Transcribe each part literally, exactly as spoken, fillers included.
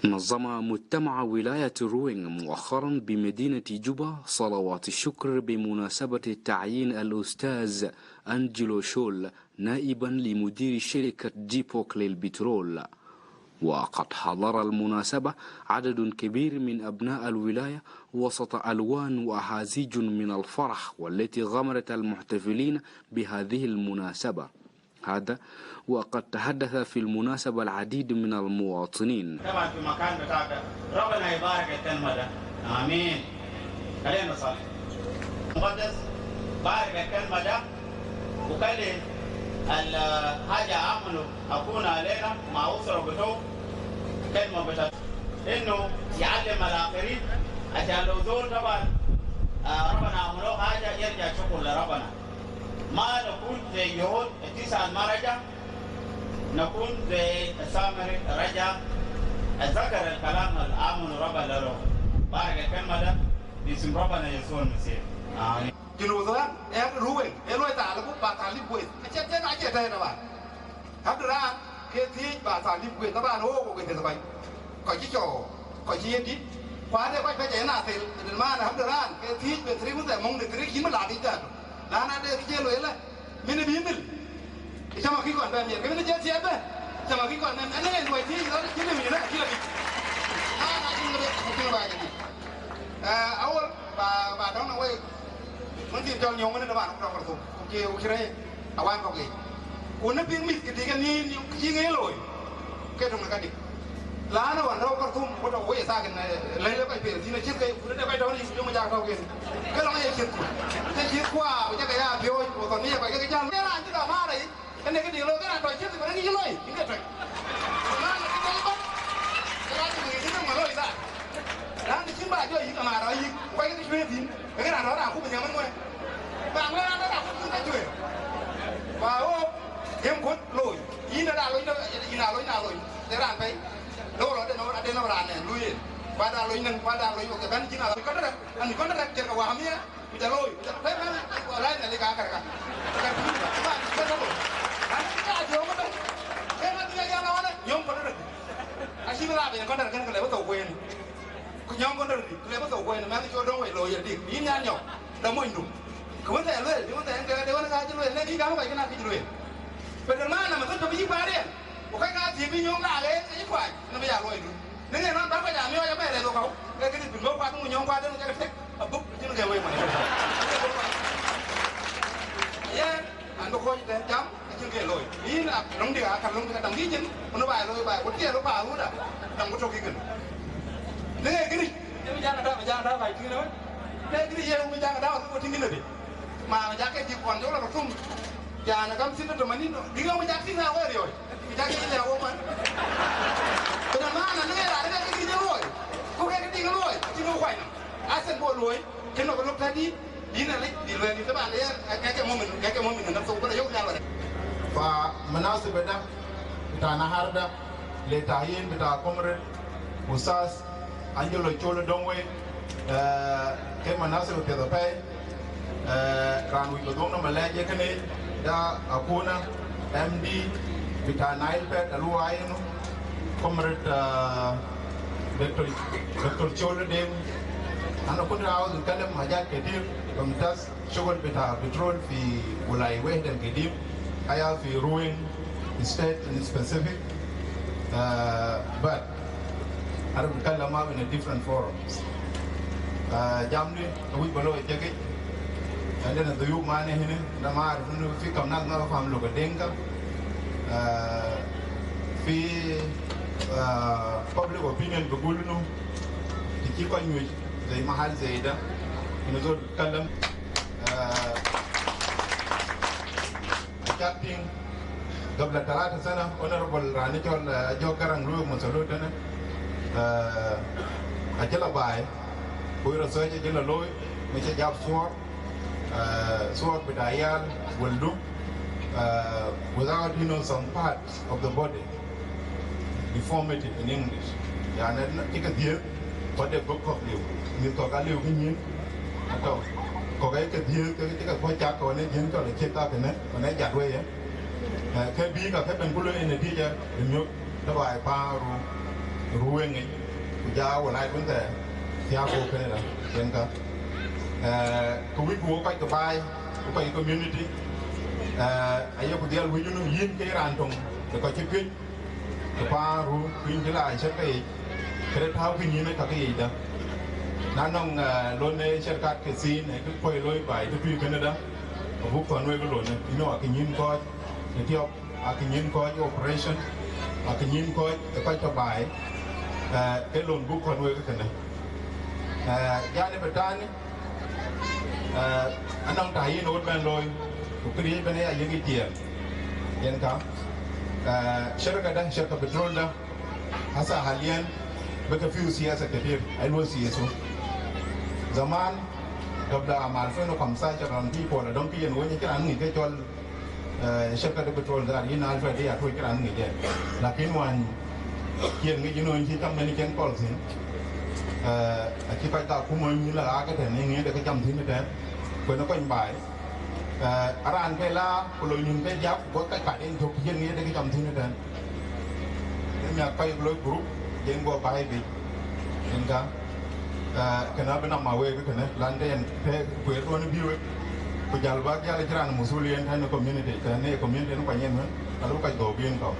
نظم مجتمع ولاية روينغ مؤخرا بمدينة جوبا صلوات الشكر بمناسبة تعيين الأستاذ أنجلو شول نائبا لمدير شركة جيبوك للبترول. وقد حضر المناسبة عدد كبير من أبناء الولاية وسط ألوان وأهازيج من الفرح، والتي غمرت المحتفلين بهذه المناسبة. هذا وقد تحدث في المناسبة العديد من المواطنين. طبعا في مكان بتاعك، ربنا يبارك الكلمة ده. آمين. خلينا نصلي. مقدس، بارك الكلمة ده، وخلي الحاجة عمله أكون علينا مع أسرة بتوع كلمة بتاعت إنه يعلم الآخرين، عشان لو زول طبعا، آه، ربنا عمله حاجة يرجع شكر لربنا. ما نكون زي يهود التسعة ما رجع، نكون زي السامري رجع، أتذكر الكلام الآمن ربنا له. بارك الكلمة ده باسم ربنا يسوع المسيح. آمين. Junub Sudan, eh, Ruweng, eh, luɔi thaal, ku ba thaal lip gueth. Acie tënë, acie tënë ba. Abdu raan ke thiëëc ba thaal lip gueth, taban, oh, gueth ë kɔc. Kɔc cï cɔɔk, kɔc cï ye dït. Ku ade kɔc bɛ̈c ë na thel, den man Abdu raan ke thiëëc bë thëri wun thɛɛr mɔ̈ŋ de thëri cïn bï la dït dhäär. Lan ade kë cie lueel, min bï mil. Cäm akï kɔn bɛ miɛt, ke min jɛ thiëëc bɛ. Cäm akï kɔn bɛ, ɛn ë luɔi thiëëc, lɔ cïn min ë kï la dït. Lan acïn bï, acïn bï ba ke dït. Eh, awol, ba, ba dɔ̈ŋ na wei. Mun thïn cɔl nyɔŋ ënë dë man, ku dɔ̈ŋ Khartoum. Ku cï, ku cï rɛ̈ɛ̈c, awan kɔ̈k yic. Ku në piŋ mïth, kë dï ke nïn, kë cï ŋic looi. Ke töŋ në ka dï. Lanë wan rɔ̈u Khartoum, ku tɔ̈ wei thaak ënë, lɛ̈i le kɔc per thïn acït ke, ku de kɔc tɔ̈ në yï, ku jɔŋ jak tɔ̈ ken. Ke lɔŋ ye ciëth ku. Ke ciëth ku aa, ku jɔ ke ya piööc, ku thɔn ye kɔc ke ke jäl. Ke raan cï dɔm aarë yic. Kënë këdï looi, kënë raan tɔ̈ ciëth, kënë ŋic looi, yïn ke tɔ̈c. Raan cï tɔ̈c bɔ̈, kënë raan cï ŋic, kënë ŋö looi thaar. Raan cïn bä jɔ yïk, ama rɔ yïk, kuany ke cuëëc thïn, kënë raan tɔ̈ raan kup nhiam ënɔɔnë. Ba ŋuɛ̈ɛ̈n raan tɔ̈ raan kup thïn ka cuëëc. Ba ɣöök, gëm kuöt looi, yïn ë raan looi, yïn aa looi, na looi, de raan pɛ̈i. Loor ade nɔm, ade nɔm raan nɛn, luui yen. Kuat aa looi nɛn, kuat aa looi, ok, bɛ̈n cïn aa looi, kɔn tɔ̈ rɛ̈k, an, kɔn tɔ̈ rɛ̈k, cïn ke wahamiya. Ku jɔ looi, ku jɔ looi, mɛn, wala ina lika akar ka. Akar ku, ma, ku jɔ looi. Ana ka jɔ ma ba. Ke ma diga ya la wala, nyom ko dɔrɔ. Ashi bila be ko dɔrɔ kan kale ba to ko yen. Ku nyom ko dɔrɔ, kale ba to ko yen, mɛn jɔ dɔŋ wei looi ya dik. Yin ya nyom. Da mo indu. Ko wanda ya looi, wanda ya de wala ka jɔ looi, ne ki ga ba kina ki looi. Pe de ma na ma to bi bare. Ku ka ka ti bi nyom la ge, ai kwa, na bi ya looi du. Ni ŋiɛn nɔn bä kɔc aa miɔɔc abɛ rɛɛth ɣok kɔ̈u, ke këdï bï luɔ̈k kuat ŋu nyɔ̈ŋ kuat ënë ke ke tek abuk cïn ke wei mɔc. Yen, an bï kɔc tɛ̈n jam, acïn ke looi. Yïn a löŋdï, a ka löŋdï ka dam yï cin, ku në baai looi baai, ku tiɛɛl ë paal wut a, dam ku tök yï kën. Në ŋe këdï, yen bï jaŋ adaap, jaŋ adaap baai tïŋ ënë wën. Në këdï yen bï jaŋ adaap, ku tïŋ ënë bï. Ma, ma jakke jik kuan jɔl la tum. Yan kam sin to manin. Bi ga ma jak sin na wa riyo. Bi jak sin ya wo man. Kuna ma na ne ra ne ke ni loy. Ku ke ni loy. Ti no kwai na. Asen bo loy. Ken no ko tadi. Dina le di loy ni ta ba le. Ke ke momin, ke ke momin na so ko yo ya wa. Fa munasaba da. Bita nahar da. Le tayin bita comrade. Ustaz. Angelo Cholo Dongwe, eh, ke munasaba piɛth apɛi, eh, raan wïc ba dhuɔ̈k nɔm alɛɛc ë kënë, da akuna M D bita Nile Pet aluwa inu, comrade, eh, Doctor, Doctor Cholo Deng, ana kuntu aawaz nitkalam hajat ketir, bamtaz. Shughul bita petrol fi wilaya wahid al-gadim, haya fi Ruweng state in specific, uh, but ana bitkalam ma in a different forums. Uh, jamni, wïc ba looi jekit, عندنا ضيوف معنا هنا، أنا ما أعرف إنه في كم ناس ما بفهم لغة دينكا. Uh, في, uh, public opinion بقول إنه تجي كويس زي محل زي ده، إنه زول يتكلم. Ah, acak tïŋ, gabla talata sana, Honorable raan cɔl, ah, Ajok Garang lui musalu tënë, ah, acï la baai, ku research acï la looi, mi cï jap suɔr, ah, suɔr bita yal, wëldu, ah, without, you know, some part of the body, deformity in English. Yani, cï ke dhiëëth, ku ade bɔ̈ kɔ̈k liu. Mïth kɔ̈k aliu kë nyïn, atɔ̈. Kɔ̈k aye ke dhiëëth, ke cï ke kuɔ̈c cak, ke ɣɔn ë jiëŋ cɔl ë ciëk kakënë, ɣɔn ë jat wei ë. Eh, ke bïï ka ke ben ku looi ë natija ë miök, të baai paaru, Rueŋic, ku ja wä lac wën thɛɛr thiaak wok kënë la yen ka. Eh, ku wïc ku wok kɔc ke baai, ku kɔc community, eh, aye ku dhiɛl wïc nu yïn ke raan töŋ de kɔc cï piöc, ke paan ru kuny cï la cït ke yic, këde tääu kë nyïn ë ka ke yic dä. Na nɔŋ, eh, lon ë cït kat ke thiin, ë kë kuɔi looi baai, kë tui kënë dä, abuk thɔn wek lon ë, you know, akë nyïn kɔc ë tiɔp, akë nyïn kɔc operation, akë nyïn kɔc ë kɔc tɔ baai, eh, ke lon buk thɔn wek kënë. Eh, yani bï tani, eh, anɔŋ ta yïn ɣöt bɛn looi, ku këriëëc bɛn aya yek itiɛɛl. Yen ka, eh, shirka da, shirka petrol da, hasa halian, bï ke fiu siasa ketir, ai luo siasu. Zaman, gabla am alfin u khamsa ashar, an people, adɔŋ kë yen wöny cï raan ŋic ke cɔl, eh, shirka de petrol da, yïn Alfred ya tuɔc cï raan ŋic yen. Lakin wän, yen ŋic yïn wöny cï cam mɛn cien kɔl thïn. Eh, acï kɔc ka kumö nyï la ake tɛ̈n, ŋic de ke cam thïn tɛ̈n. Kuen ë kony baai. Eh, araan ke la, ku loi nyin ke jak, go ka kat en jok yen ŋic de ke cam thïn tɛ̈n. Ë miak kɔc loi group, yen go baai bic. Yen ka, eh, kënë abï nɔm ma wek kënë, lan de en pe kueer duɔn bï wek. Ku jal bak jal cï raan musul yen tɛ̈n community, tɛ̈n ë community në kuany en wën, alë kɔc dhok yen kɔ̈u.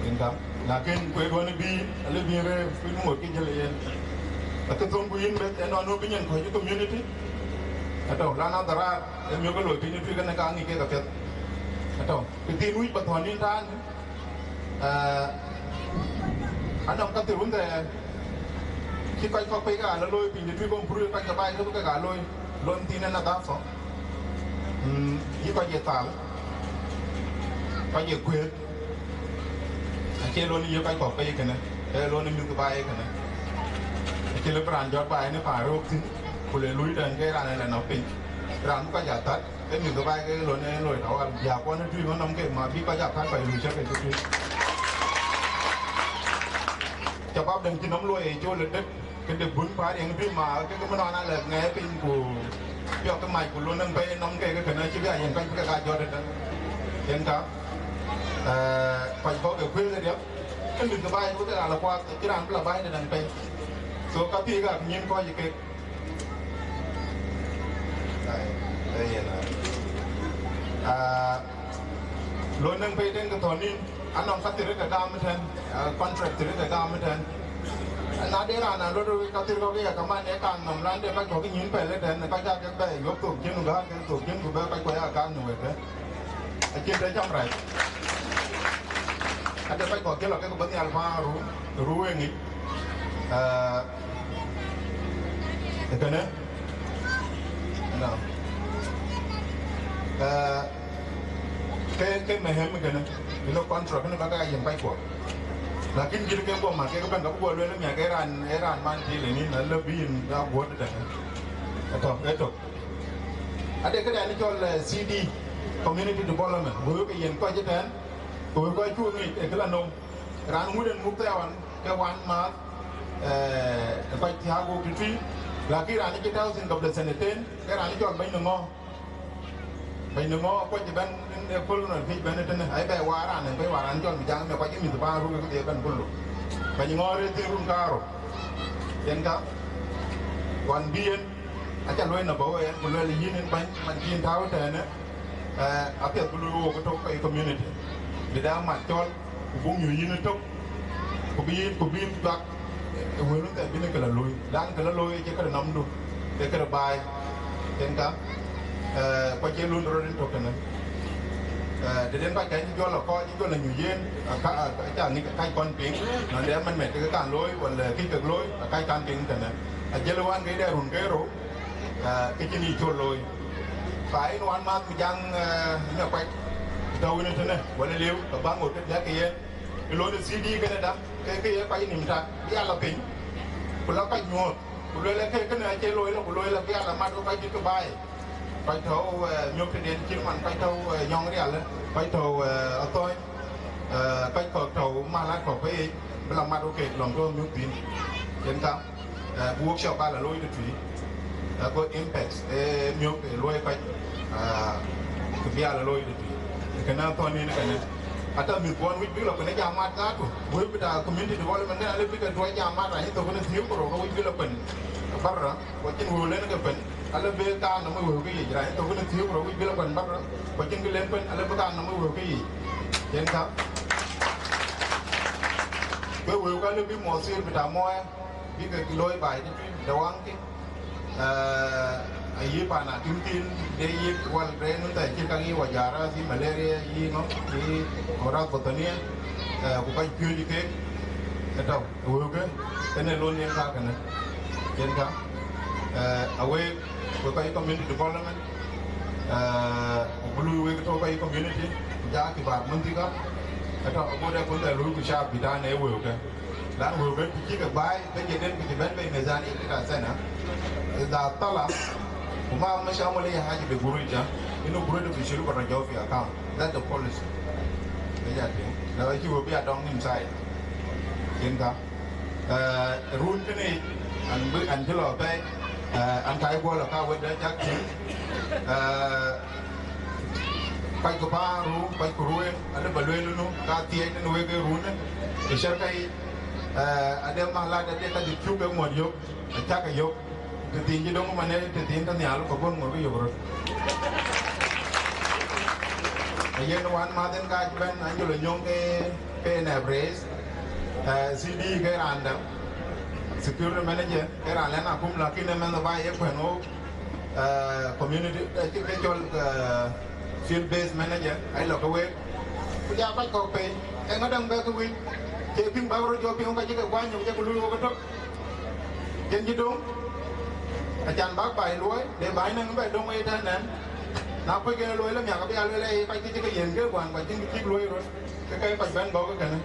Yen ka, lakin kueer duɔn bï, alë bï rëër, kuc ŋot kë jël yen. Akë thöŋ ku yïn beth, en nɔn nu bï nyin kɔc community. Atɔ̈, lan adharar, ë miök ke loi piny tui kënë ka ŋic kek apiɛth. Atɔ̈, kë thiin wïc ba thɔ̈n yïn täänë, eh, anɔŋ ka thïr wun thɛɛr, cï kɔc kɔ̈k pei ka la looi piny tui kɔm pur kɔc ke baai ke bï ke ka looi, lon thiin en adhap thɔ. Mm, yï kɔc ye thal, kɔc ye kuëëth, acie lon yï kɔc kɔ̈k pei kënë, ee lon mïth ke baai kënë. Acï lë bï raan jɔt baai në paan röök thïn, ku le lui tɛ̈n ke raan ë la nɔm piny. Raan bï kɔc a thät, ke mïth ke baai ke lon ë loi tɔ̈ wal, bï a kuɔn ë tui ɣön nɔm kek ma bï kɔc a thät kɔc lui cä ke cï tui. Cä bap däŋ cï nɔm luɔi ë col ë dek, ke dek bun paar yɛn tui ma ke ke mënɔn a lɛ̈k ŋɛɛi piny ku piɔk ke mac ku lon nɔm pei nɔm kek ke kënë cï bï a yɛn kɔc bï ke ka jɔt ëtɛ̈n. Yen ka, eh, kɔc kɔ̈k ke kuëëth ë riɛp, ke mïth ke baai ku ke raan la kuath, cï raan bï la baai de däŋ pei. So ka thiëëk ak nyin kɔc ë kek. Ai, ai, yen ai. Ah, lon nɛŋ pei den ke thɔn nin, anɔŋ ka thir ke gam tɛ̈n, ah, contract thir ke gam tɛ̈n. Na de raan a lot ka thir kɔ̈k ya kaman e kan nɔm lan de ka kɔ̈k nyin pɛl tɛ̈n, ka ja ke bɛ yop thok jin, ga ke thok jin ku bɛ ka kɔc ya kan ni wek. Acïn të cam rac. Ade kɔc kɔ̈k cï lɔ ke bɔ̈ nhial paan ru, ru ë ŋic. Eh, kënë? No. Eh, ke, ke mehem kënë. Ilo contract kënë ka ka yem kɔc kuɔ. Lakin jil ke guɔ mat ke bɛ̈n ka bï guɔ lueel miak ke raan, e raan man til ë nin, alë bï yïn da guɔ däŋ. Etök, etök. Ade këdɛn cɔl, eh, C D, community development. Wëu ke yen kɔc ëtɛ̈n, ku wëu kɔc cuö ŋic, e kë la nɔm. Raan ŋut en muk thɛɛr wan, ke wan maath, eh, e kɔc thiaak wok tëtui. Lakin raan cï tääu thïn gɔp de theneten, ke raan cɔl bɛ̈ny në ŋɔ̈ɔ̈. Bɛ̈ny në ŋɔ̈ɔ̈ akuɔc ëbɛ̈n, en e köl nɔn këc bɛ̈n ëtënë, ai bɛ waar raan en bɛ̈ny waar raan cɔl mi jaŋ në kɔc ë mïth paan ruk ë këdhie bɛ̈n kulu. Bɛ̈ny ŋɔ̈ɔ̈r ë thïn run kaarou. Yen ka, wan bï yen, aca luɔi nɔm bä wëë, ku luɛl yïn en bɛ̈ny, man cï yïn tääu ëtɛ̈ɛ̈në, eh, apiɛth bï luöi wok ëtök kɔc community. Bï dɛ mat cɔl, ku buk nyuc yïn ëtök, ku bï yïn, ku bï yïn juak, eh, wël wën thɛɛr bïn ke la looi. Lan ke la looi, acie këde nɔmdu, ee këde baai. Yen ka, eh, ku acie lon rɔt en tök kënë. Eh, të den kɔc kɛ̈ny cï jɔl la kɔc, cï jɔl la nyuc yen, aka, aka, aca ŋic akac kɔn piŋ, nɔn de amendment ke kan looi, wala kïc kek looi, akac kan piŋ tënë. Ajël wan ke dɛ run ke rou, eh, ke cïn yic col looi. Ba yïn wan maath mi jaŋ, eh, Nyakuac, tɔ̈u yïn tënë, wala liu, ke bä ŋot ke diäk ke yen. Ë lon ë C D kënë da, ke, ke ye kɔc nïm tak, bï a la piny, ku la kɔc nyuɔɔth, ku lueel ke kënë acie looi la, ku looi la bï a la mat ke kɔc dït ke baai. Kɔc tɔ̈u, eh, nyop tëden cït man, kɔc tɔ̈u, eh, nyɔŋ rial, kɔc tɔ̈u, eh, athɔ̈ɔ̈ny, eh, kɔc kɔ̈k tɔ̈u malat kɔ̈k ke yic, bï la mat ke keek lɔŋ tɔ̈u nyop thïn. Yen ka. Eh, bï workshop ba la looi tëtui, eh, go impact, eh, miök, eh, luɔi kɔc, ah, kë bï a la looi tëtui. Kënë athɔ̈n nin kënë. Ata mïth kuɔn wïc bï lɔ kuën ë jam mat dhatu, wëu bï ta community development kënë alë bï ke tuɔɔc jam mat rany thok kënë thiëëu ku rou, wïc bï lɔ kuën barra, ku acïn wëu lënë ke pën, alë bï kaar nɔm ë wëu ke yic rany thok kënë thiëëu ku rou, wïc bï lɔ kuën barra, ku acïn kë lënë pën, alë bï kaar nɔm ë wëu ke yic. Yen ka, ke wëu ka lë bï mɔthir bï ta mɔɔɛ, bï ke looi baai tëtui de waŋkï. Ayï pan atïm thïn, de yïk wal reen wën thɛɛr cït ka yï wajaras, yï malaria, yï ŋö, yï amrad batania, ku kɔc piööcë keek, ë tɔ̈u ë wëuke, kënë lon yen ka kënë. Yen ka, awek, wek kɔc community development, ku bï luui wek tɔ̈u kɔc community, ja kibar manthika, ë tɔ̈u ago de kun thɛɛr luui ku shaab bï dan ë wëuke. Lan wëuke, të cï ke baai, ke jëden, ke cï bɛ̈n bei mizania bita sana, idha tala, wa ma mashi amul ayyi haja bi gurush da, innu gurush da bishilu barra jaw fi account. That's the policy. Ke ja tïŋ. Na wa cï wëu bï a dɔŋ inside. Yen ka. Run kënë, an bï, an cï lɔ bɛ̈ɛ̈i, an ka ye guɔ lɔ ka wët da cak tïŋ. Kɔc ku bäär ru, kɔc ku ruëën, alë ba lueel nu, ka thiëëc tënë wek ë run, ë sharka yic, ade mahalat ade ka dhil cuk ke ŋuɔt yök, acäk ke yök, të thiin cï döŋ ëmënë, të thiin tɔ nhial, ku bɔ̈ ŋuɔt ke yök röt. Ayen wän mäth en ka cï bɛ̈n, Angelo Nyong ke, ke nɛ̈p race, C D ke raan dɛ̈, security manager, ke raan lɛ̈n akum, lakin ë mɛnh ba ye kuɛ̈n ɣok, community, ke cɔl field based manager, ai lɔ ke wek. Ku ja kɔc kɔ̈k pei, eeŋa däŋ bɛ ke wïc, cie piŋ bäk röt jɔ piŋ ka cï ke kuany, ku jɔ ke luui wok ëtök. Yen cï döŋ, acan bäk baai luɔi, le baai nɛŋ bɛ döŋ wei tɛ̈n nɛn. Na kuec ke luɔi lë miak abï a lueel, ee, kɔc kë cï ke yen ke kuany, ku acïn kë cïk luɔi röt, ke ke kɔc bɛ̈n bɔ̈ ke kënë.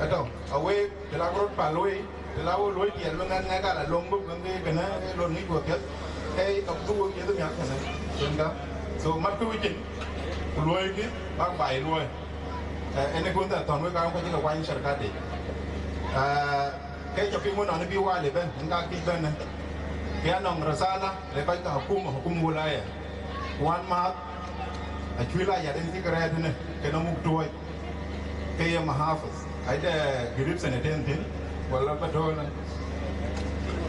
Ëtök, awek, cï lak röt päl wei. Të la wo luɔi tiɛɛl bï ŋɛk ŋɛk ala loŋ bï bï ŋɛk kënë, ee lon ŋic wo piɛth, ee ka bï wo piɛth miak kënë. Yen ka. So, mat kë wicin, ku luɔikï, bäk baai luɔi. Ënë kun thɛɛr thɔn wek kaam ka cï ke kuany sharkat yic. Ke ca piŋ wën nɔn bï wali bɛ̈n, yen ka kic bɛ̈n. Ke anɔŋ risala, le kɔc ka hukuma, hukuma wilaya. Wän mäth, acuël ayat en cï ke rɛɛt ënë, ke nɔm muk tuɔɔc, ke ye mahafidh, aide girip seneten thïn, wala ba tɔ̈u ënë.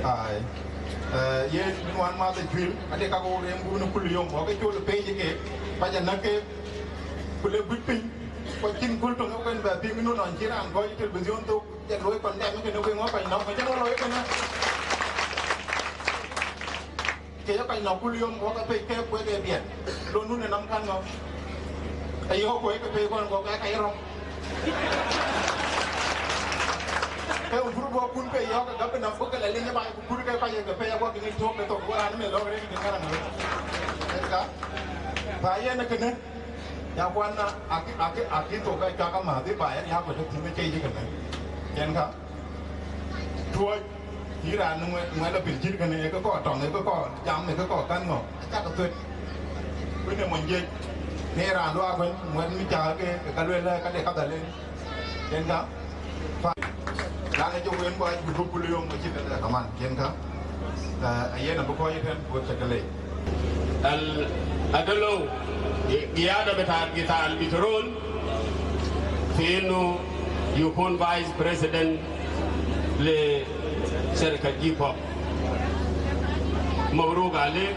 Ai. Yen bï wän mäth acuël, ade ka ko rem bun kul yom, wɔ ke col page ke, ba ja na ke, ku le buc piny, ku cïn kul töŋ ëbɛ̈n bɛ piŋ nu nɔn cï raan gɔc television thok, ja luɔi condemn kënë ku ŋɔ kɔc nɔm, ku cïn ŋɔ loi kënë. Ke ye kɔc nɔ̈k kul yom, wok apec ke kuek e biɛt. Lon nu në nɔm kan ŋɔ̈k. Ayï ɣɔ̈k kuec ke pei kɔn kɔ̈k, ka ye rɔ̈m. Ke wun pur bɔ̈ kun pei yɔ̈k, ke gäp nɔm bï ke lɛ liny baai, ku kut ke kɔc ye ke pei, aguɔ ke ŋic tuɔ̈k ke thok, ku raan ëmën lɔ̈k rëër ke ŋäraŋ röt. Ëka, ba yen ë kënë, ya kuan na, akï, akï, akï thok ke cak amääth ë ba yen ya kuet ë thïn ë cei cï kënë. Yen ka. Tuɔɔc, yï raan ŋuɛ̈t, ŋuɛ̈t lɔ pil cït kënë, ee kë kɔɔr tɔŋ, ee kë kɔɔr jam, ee kë kɔɔr kän ŋɔ̈k, acä ke thuet. Kuën ë mony jiëc, në raan luaak kuën, ŋuɛ̈t mi cäk ke, ke ka lueel, ka de ka dhal en. Yen ka, fa, raan ë cï wen bɔ̈, bï bï kul yom, acï ke kaman, yen ka. Ayen abï kɔc ëtɛ̈n, ku wek cä ke leec. Al-, adolo, قيادة بتاعت قطاع البترول في إنه يكون vice president لشركة جيبوب. مبروك عليك،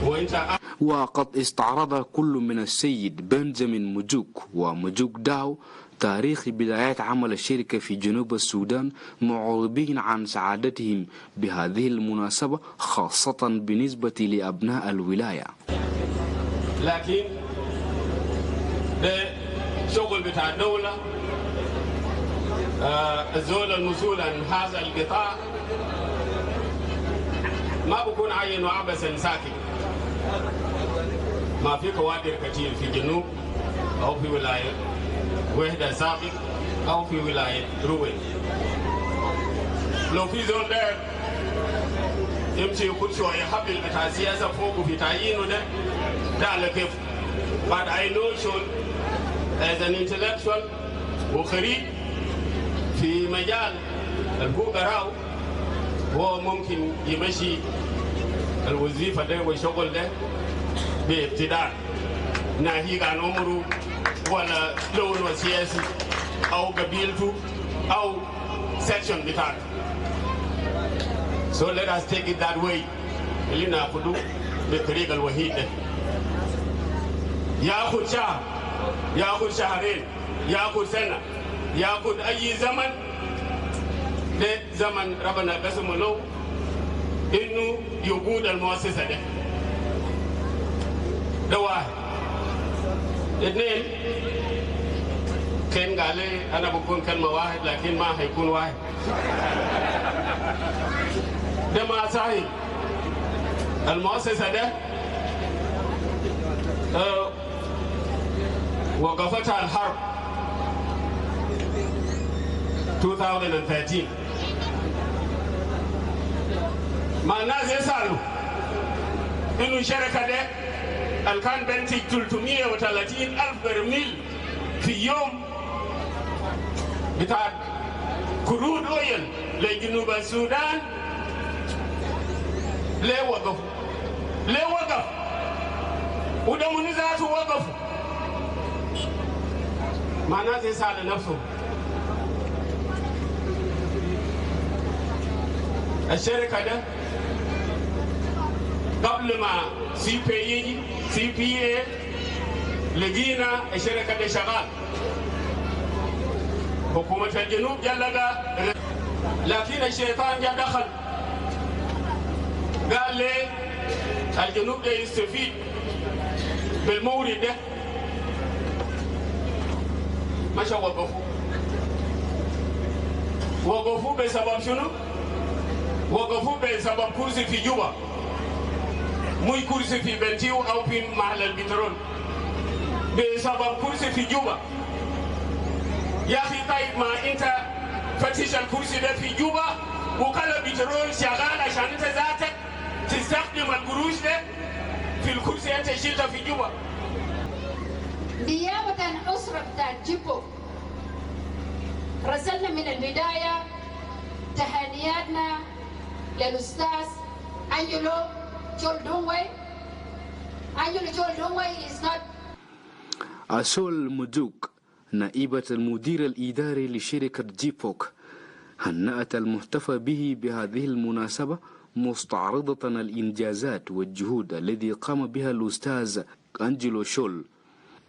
وإنت وقد استعرض كل من السيد بنجامين موجوك وموجوك داو تاريخ بدايات عمل الشركة في جنوب السودان، معربين عن سعادتهم بهذه المناسبة، خاصة بالنسبة لأبناء الولاية. لكن ده شغل بتاع الدولة. آه، الزول المسؤول عن هذا القطاع ما بكون عينه عبثا ساكت. ما في كوادر كتير في جنوب أو في ولاية وحدة سابق أو في ولاية روين. لو في زول داير يمشي يكون شوية حبل بتاع سياسة فوق في تعيينه ده، ده على كيف. But I know Shol as an intellectual وخريج في مجال الحقوق براو، هو ممكن يمشي الوظيفة ده والشغل ده باقتدار، ناهيك عن عمره ولا لونه السياسي أو قبيلته أو section بتاعته. So let us take it that way. خلينا ناخده بالطريقة الوحيدة. ياخد شهر، ياخد شهرين، ياخد سنة، ياخد أي زمن، ده زمن ربنا قسمه له إنه يقود المؤسسة ده. ده واحد. اثنين، كان قال لي أنا بكون كلمة واحد، لكن ما هيكون واحد. ده ما سهل. المؤسسة ده، آه، وقفتها الحرب ألفين وثلاثة عشر. ما الناس يسألوا إنه الشركة ده اللي كان بنتج ثلاثمية وثلاثين ألف برميل في يوم بتاع crude oil لجنوب السودان، ليه وقف؟ ليه وقف؟ وده منو ذاته وقف؟ ما الناس يسأل نفسه. الشركة ده قبل ما سي بي يجي، سي بي اي، لقينا الشركة ده شغال. حكومة الجنوب جا لقى، لكن الشيطان جا دخل، قال لي الجنوب ده يستفيد بالمورد ده. مشى وقفوه. وقفوه بسبب شنو؟ وقفوه بسبب كرسي في جوبا. مش كرسي في بنتيو أو في محل البترول. بسبب كرسي في جوبا. يا أخي، طيب، ما أنت فتش الكرسي ده في جوبا وخلى بترول شغال عشان أنت ذاتك تستخدم القروش ده في الكرسي أنت شلته في جوبا. نيابة عن أسرة بتاعت جيبوك، رسلنا من البداية تهانياتنا للأستاذ أنجلو تشول دونغواي. أنجلو تشول دونغواي is not أسول مدوك، نائبة المدير الإداري لشركة جيبوك، هنأت المحتفى به بهذه المناسبة، مستعرضة الإنجازات والجهود الذي قام بها الأستاذ أنجلو شول،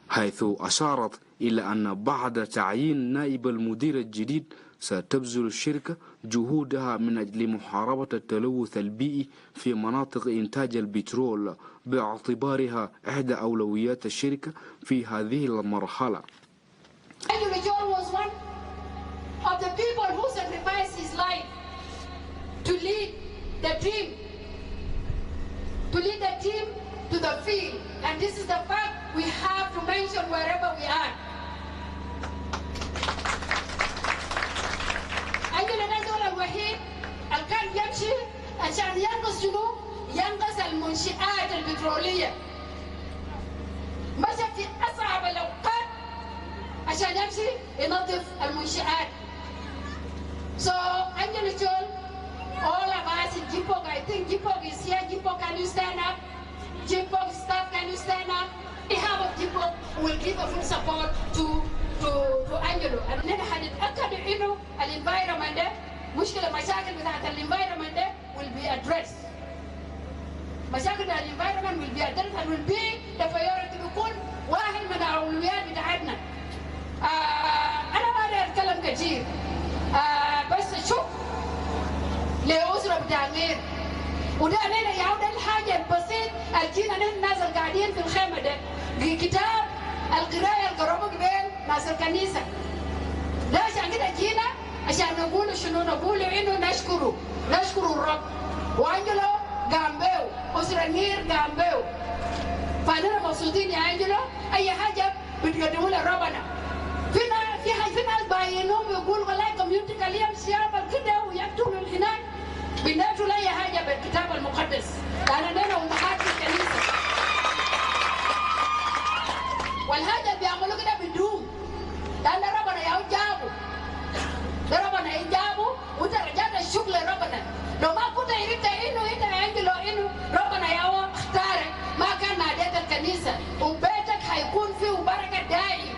حيث أشارت إلى أن بعد تعيين نائب المدير الجديد، ستبذل الشركة جهودها من أجل محاربة التلوث البيئي في مناطق إنتاج البترول، باعتبارها إحدى أولويات الشركة في هذه المرحلة. Andrew John was one of the people who sacrificed his life to lead the team, to lead the team to the field. And this is the fact we have to mention wherever we are. Andrew ده الزول الوحيد اللي كان يمشي عشان ينقذ شنو؟ ينقذ المنشآت البترولية. مشى في أصعب الأوقات عشان يمشي ينظف المنشآت. So, Angelo Chol, all of us in Jipok, I think Jipok is here. Jipok, can you stand up? Jipok staff, can you stand up? Behalf of Jipok, will give a full support to, to, to Angelo. And then هنتأكد إنه ال environment ده، مشكلة، مشاكل بتاعت ال environment ده will be addressed. مشاكل ال environment will be addressed and will be the priority، بيكون واحد من الأولويات بتاعتنا. آه، أنا ما داير أتكلم كتير. آه، بس شوف لأسرة بتاع نير. وده علينا يا، ده الحاجة البسيط اللي جينا نحن الناس القاعدين في الخيمة ده. كتاب القراية اللي قرأوه قبل ناس الكنيسة. ده عشان كده جينا، عشان نقول شنو؟ نقول إنه نشكره، نشكر الرب. وأنجلو قام بيه، أسرة نير قام بيه. فأنا مبسوطين يا أنجلو، أي حاجة بتقدموا لربنا. في نا-، في حاجة، في ناس باينهم يقول: "والله community كليم شياب كده ويقتلوا هناك." بنقتل أي حاجة بالكتاب المقدس، لأن عندنا أمهات في الكنيسة. والحاجة اللي بيعملوا كده بيدوم. لأن ربنا ياهو جابه. ده ربنا يجابه، وانت رجعت الشكر لربنا. لو ما كنت عرفت انه انت عندي، لو انه ربنا ياهو اختارك، ما كان ناديت الكنيسة، وبيتك حيكون فيه بركة دائم.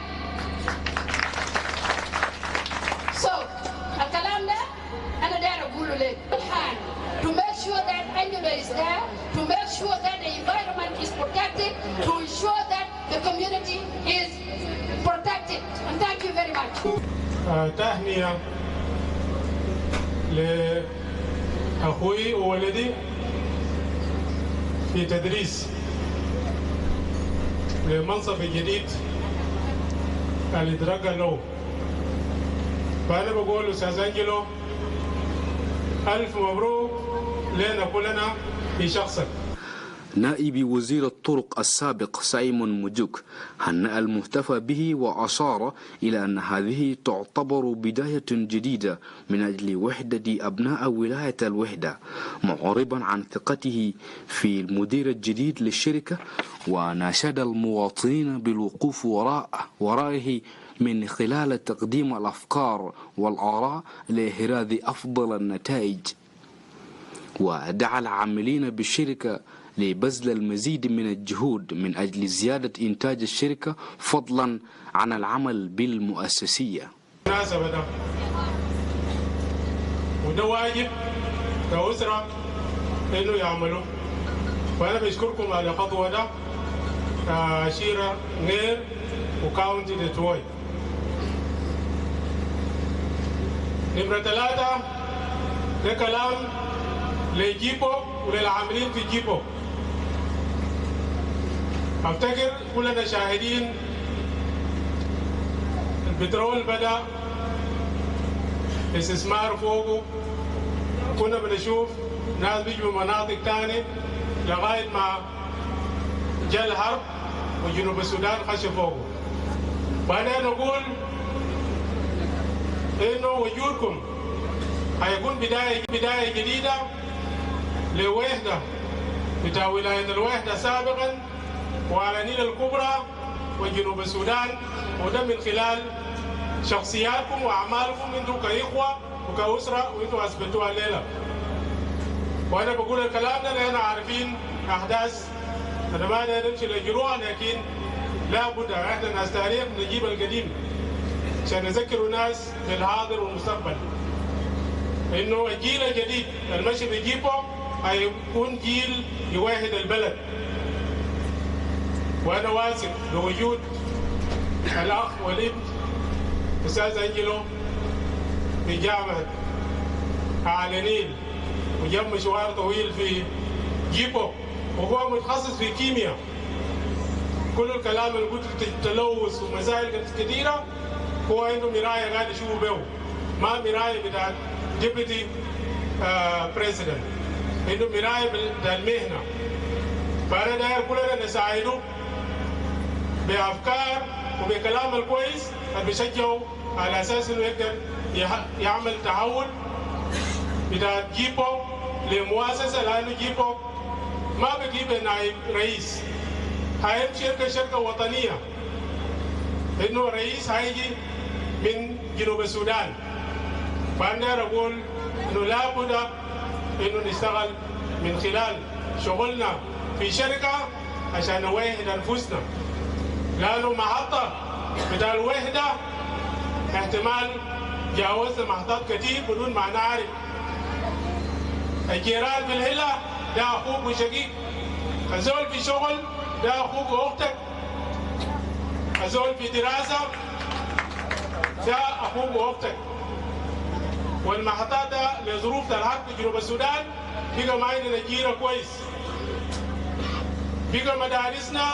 is there to make sure that the environment is protected, to ensure that the community is protected. And thank you very much. آه، تهنئة لأخوي وولدي في تدريس لمنصب الجديد اللي ترقى له. فأنا بقول أستاذ أنجلو، ألف مبروك لنا كلنا في شخصك. نائب وزير الطرق السابق سايمون موجوك هنأ المحتفى به وأشار إلى أن هذه تعتبر بداية جديدة من أجل وحدة أبناء ولاية الوحدة، معربا عن ثقته في المدير الجديد للشركة، وناشد المواطنين بالوقوف وراء ورائه من خلال تقديم الأفكار والآراء لإحراز أفضل النتائج. ودعا العاملين بالشركة لبذل المزيد من الجهود من أجل زيادة إنتاج الشركة، فضلا عن العمل بالمؤسسية. المناسبة ده. وده واجب كأسرة إنه يعملوا. وأنا بشكركم على خطوة ده، آه، عشيرة نغير وكاونتي دتوي. نمرة ثلاثة، ده كلام لجيبو وللعاملين في جيبو. أفتكر كلنا شاهدين البترول بدأ استثمار فوقه. كنا بنشوف ناس بيجوا من مناطق تاني لغاية ما جا الحرب وجنوب السودان خش فوقه. بعدين نقول إنه وجودكم هيكون بداية، بداية جديدة لوحدة بتاع ولاية الوحدة سابقا وعلى النيل الكبرى وجنوب السودان، وده من خلال شخصياتكم وأعمالكم انتوا كإخوة وكأسرة، وانتوا أثبتوها الليلة. وأنا بقول الكلام ده لأن عارفين أحداث، أنا ما داير أمشي لجروح، لكن لا بد إحنا ناس تاريخ نجيب القديم عشان نذكروا ناس بالحاضر والمستقبل، إنه الجيل الجديد المشي بجيبه هيكون جيل يوحد البلد. وأنا واثق بوجود الأخ والابن أستاذ أنجلو في جامعة أعلى نيل، وجاب مشوار طويل في جيبو، وهو متخصص في كيمياء. كل الكلام اللي قلت، التلوث ومسائل كثيرة، هو عنده مراية قاعد يشوفه به، ما مراية بتاعت ديبيتي، آه، بريزيدنت، عنده مراية بتاع المهنة. فأنا داير كلنا نساعده بأفكار وبكلام الكويس اللي بيشجعه على أساس إنه يقدر يح-، يعمل تحول بتاع جيبو لمؤسسة، لأنه جيبو ما بقي بنائب رئيس، هيمشي يبقى شركة وطنية، إنه الرئيس هيجي من جنوب السودان. فأنا داير أقول إنه لا بد إنه نشتغل من خلال شغلنا في شركة عشان نوحد أنفسنا، لأنه محطة بتاع الوحدة احتمال جاوزنا محطات كتير بدون ما نعرف. الجيران في الهلة ده أخوك وشقيق، الزول في شغل ده أخوك وأختك، الزول في دراسة ده أخوك وأختك. والمحطات ده لظروف الحرب في جنوب السودان بقى ما عندنا جيرة كويس، بقى مدارسنا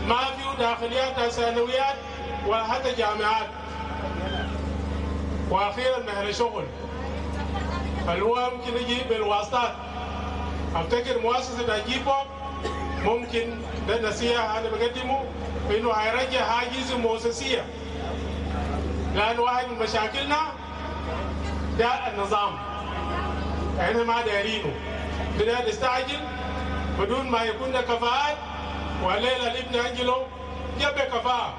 ما فيه داخليات بتاع ثانويات وحتى جامعات، وأخيرا مهل شغل اللي هو ممكن يجي بالواسطات. أفتكر مؤسسة أجيبو ممكن، ده نصيحة أنا بقدمه، إنه هيرجع حاجز المؤسسية، لأنه واحد من مشاكلنا ده النظام، إحنا ما دايرينه. بدنا نستعجل بدون ما يكون ده كفاءات، والليلة الابن أنجلو جاب كفاءة،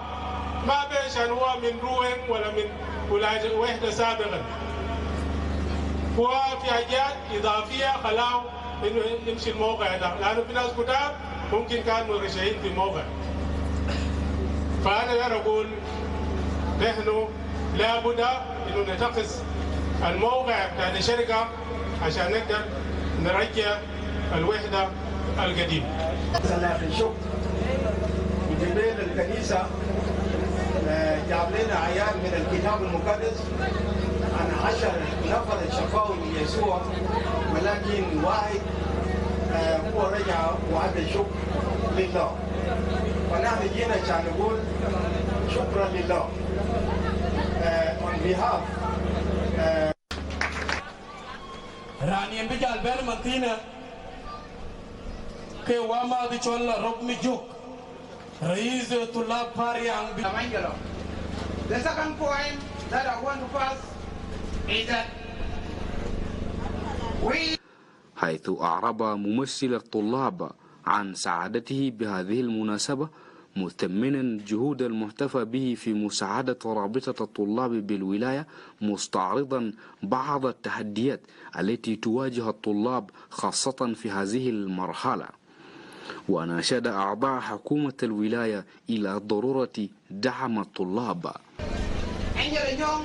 ما بيشان هو من روين ولا من ولاية وحدة سابقا. هو في حاجات إضافية خلاه إنه يمشي الموقع ده، لأنه في ناس كتار ممكن كانوا مرشحين في الموقع. فأنا داير أقول نحن لا بد إنه نتخذ الموقع بتاع الشركة عشان نقدر نرجع الوحدة القديم. صلاة الشكر. وجبنا الكنيسة، آه، جاب لنا آيات من الكتاب المقدس عن عشر نفر شفاهم يسوع، ولكن واحد، آه، هو رجع وأدى الشكر لله. فنحن جينا عشان نقول شكرا لله. آه، on behalf، آه، Raan yen bï jal bɛ̈n ëmën thïn ë, ke wämääth cɔl Arop Mijök, Rais Tulab Pariang bï. Angelo. The second point that I want to pass is that we حيث أعرب ممثل الطلاب عن سعادته بهذه المناسبة، مثمنا جهود المحتفى به في مساعدة رابطة الطلاب بالولاية، مستعرضا بعض التحديات التي تواجه الطلاب خاصة في هذه المرحلة. وناشد أعضاء حكومة الولاية إلى ضرورة دعم الطلاب. Angel Nyong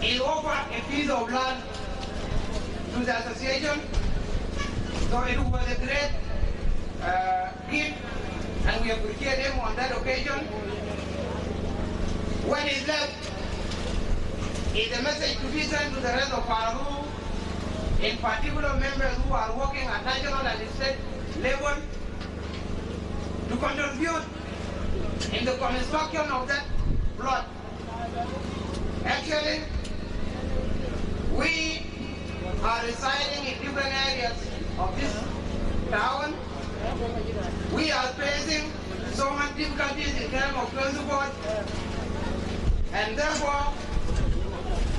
is offer a piece of land to the association, so it was a great, uh, gift, and we appreciate him on that occasion. What is left is a message to be sent to the rest of Panaruu, in particular members who are working at national and state level, to contribute in the construction of that plot. Actually, we are residing in different areas of this town. We are facing so much difficulties in terms of transport, and therefore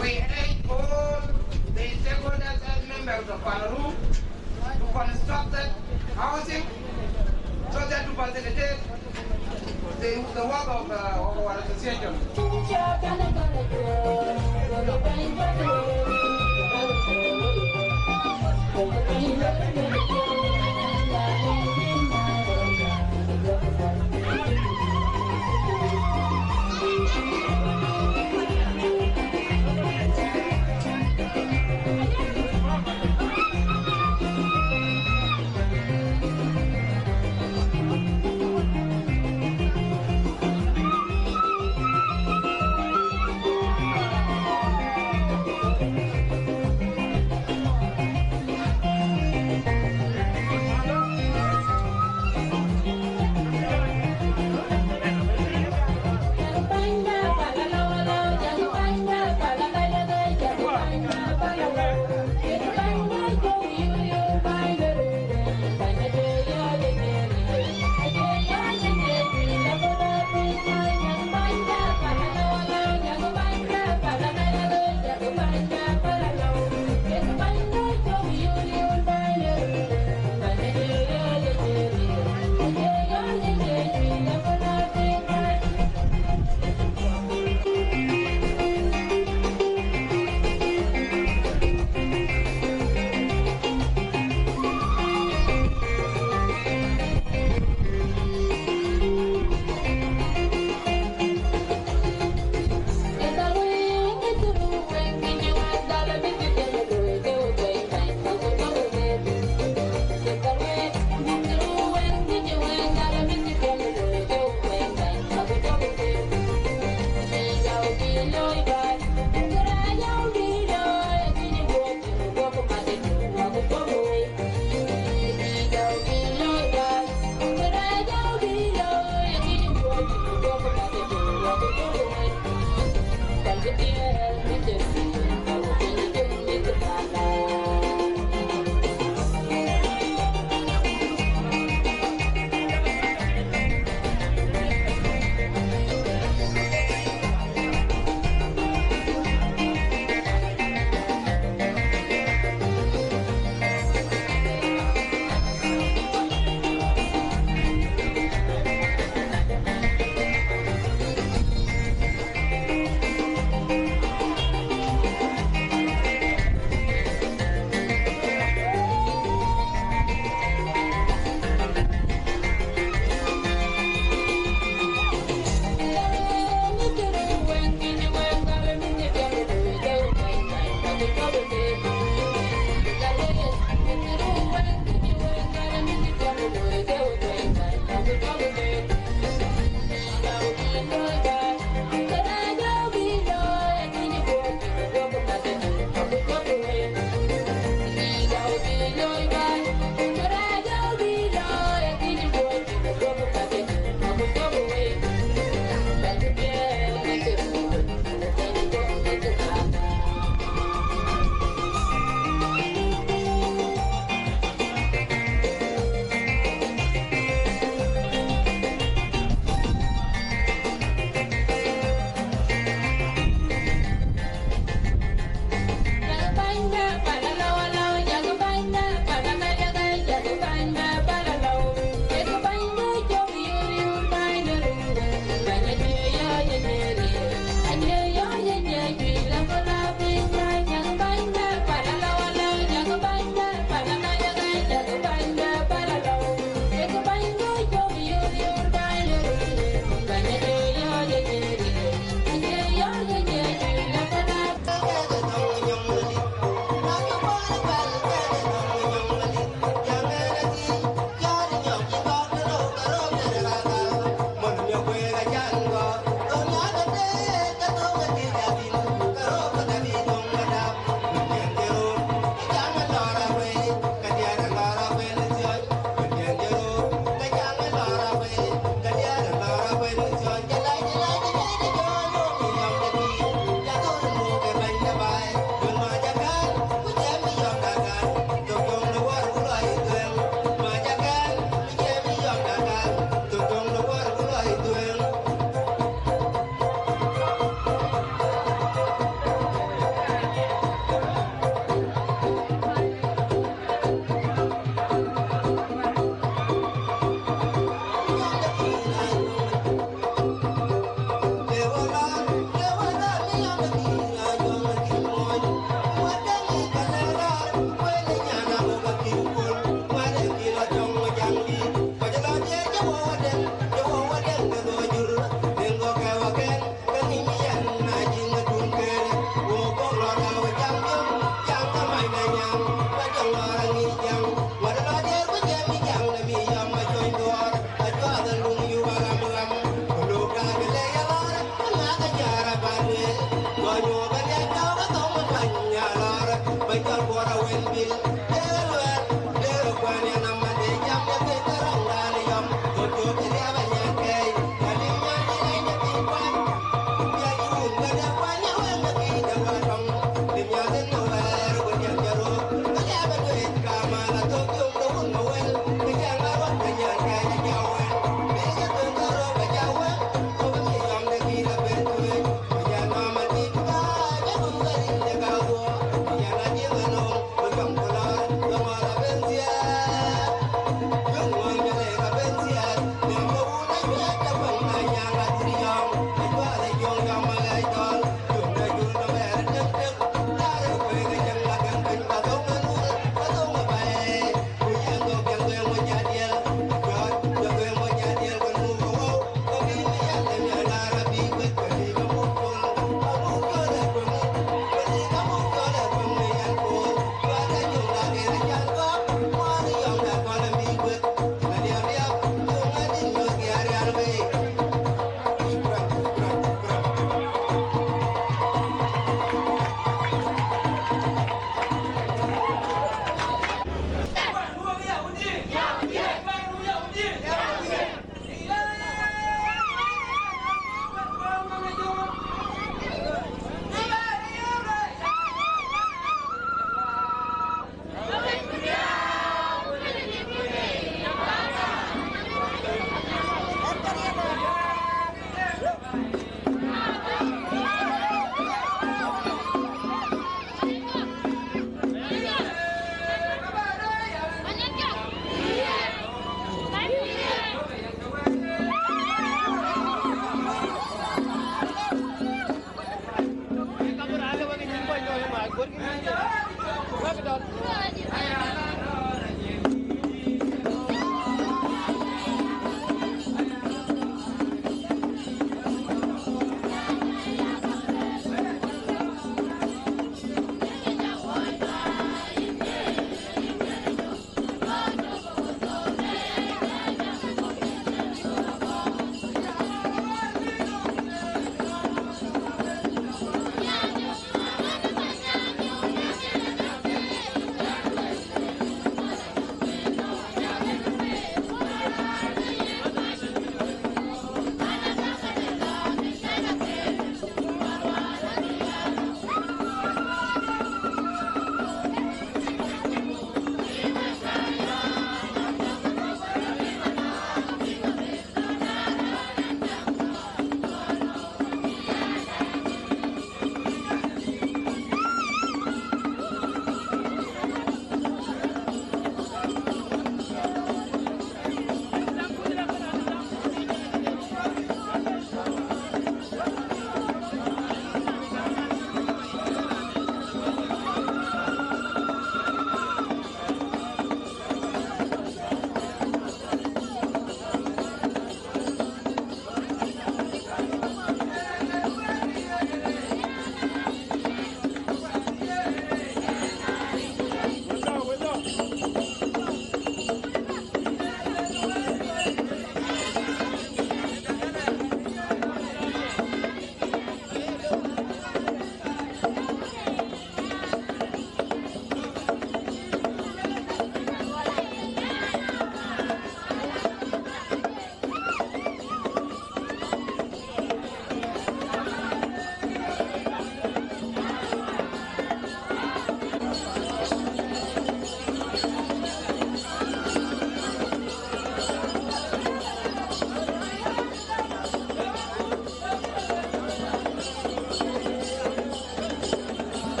we urge all the stakeholders as members of Panaruu to construct that housing so that to facilitate the, the work of, uh, of our association.